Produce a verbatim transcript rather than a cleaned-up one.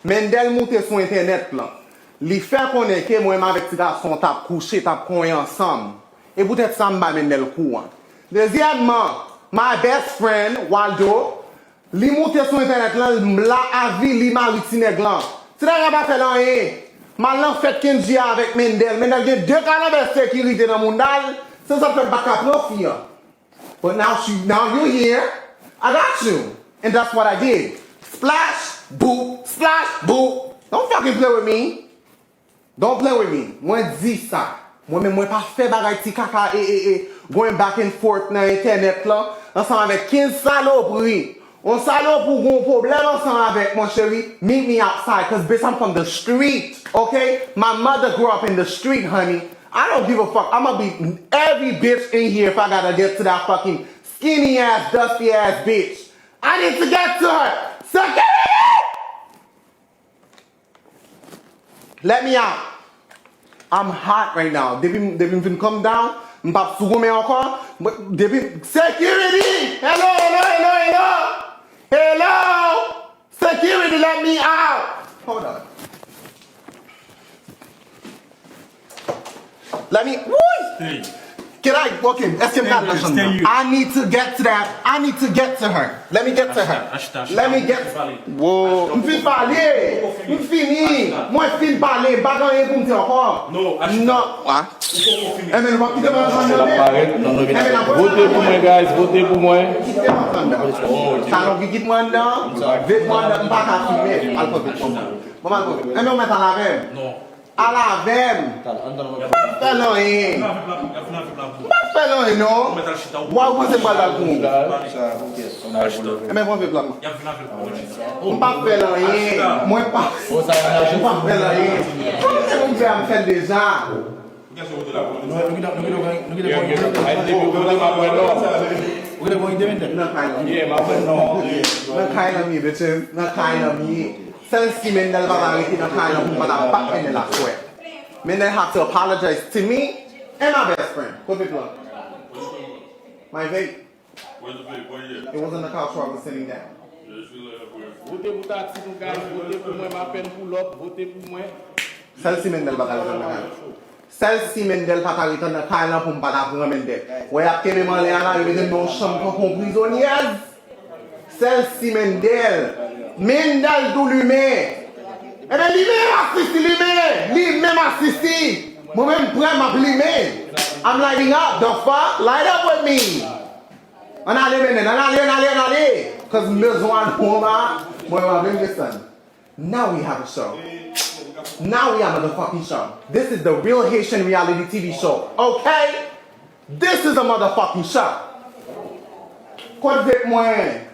Mendel moute sou entènèt lan. Li fè konnen ke mwen menm avèk ti gason t ap kouche, t ap konyen ansanm. E poutèt sa m ba Mendel kou an. Dezyèmman, my best friend, Waldo, li moute sou entènèt lan, l la avili mari ti nèg lan. Ti nèg la pa fè l anyen. M al nan fèt Kendji a avèk Mendel. Mendel gen de kalanbè sekirite nan mounda l. Se sa k fè l pa ka pran fi an. But now she, now you here. I got you. And that's what I did. Splash, boop, splash, boop. Don't fucking play with me. Don't play with me. Mwen di sa. Mwen menm mwen pa fè bagay ti kaka e, e, e, going back and forth nan entènèt lan ansanm avèk kenz salopri. On salopri ou gon pwoblèm ansanm avèk mwen cheri, meet me outside, cause bitch, I'm from the street, okay? My mother grew up in the street, honey. I don't give a fuck. I'ma beat every bitch in here if I gotta get to that fucking skinny ass, dusty ass bitch. I need to get to her. Security! Let me out. I'm hot right now. Depi, depi m fin calm down, m p ap sou goumen ankò. Mwen, depi, security! Hello, hello, hello, hello! Hello! Security, let me out! Hold on. Let me, wouy! Can I, okay, èske m ka al nan chanm nan? I need to get to that, I need to get to her. Let me get to her. Let me get, wow, m fin pale, m fini, mwen fin pale, m pa gen anyen pou m di ankò. Non. Enben, nou p ap kite mwen antre anndan, men. Vote pou mwen, guys, vote pou mwen. Kite mwen antre anndan. Salon ki kite mwen anndan, vèt mwen anndan, m pa ka fimen. Al pran vèt pou mwen. Bon, m al pran vèt. Enben, ou mèt al avè m. Al avè m. M p ap fè l anyen. M p ap fè l anyen, non. Why ou panse m pral bat pou ou? Enben, pran vèt la. M p ap fè l anyen. Mwen pa, m p ap fè l anyen. Kòman se pou m fè a, m fè l deja. Nan kay lan m ye, bitches. Nan kay lan m ye. Sèl si Mendel pa ta rete nan kay lan pou m pa ta bat Mendel aswè. Mendel have to apologize to me and my best friend. Kote plan? My vape. It was on the couch where I was sitting down. Vote pou tati nou, guys. Vote pou mwen, m apèn pull up. Vote pou mwen. Sèl si Mendel pa ta rete nan kay lan. Sèl si Mendel pa ta rete nan kay lan pou m pa ta pran Mendel. Wè y ap kenbe m anlè a la, yo mete m nan yon chanm tankou yon prizonyèz. Sèl si Mendel. Mendel tou limen. Enben, limen, masisi, limen. Limen, masisi. Mwen menm prè, m ap limen. I'm lighting up, the fuck? Light up with me. Ann ale, Mendel, ann ale, ann ale, ann ale. Cause m bezwen al pran ba, mwen pa vle m desann. Now we have a show. Now we have a motherfucking show. This is the real Haitian reality T V show, okay? This is a motherfucking show. Kot vèt mwen?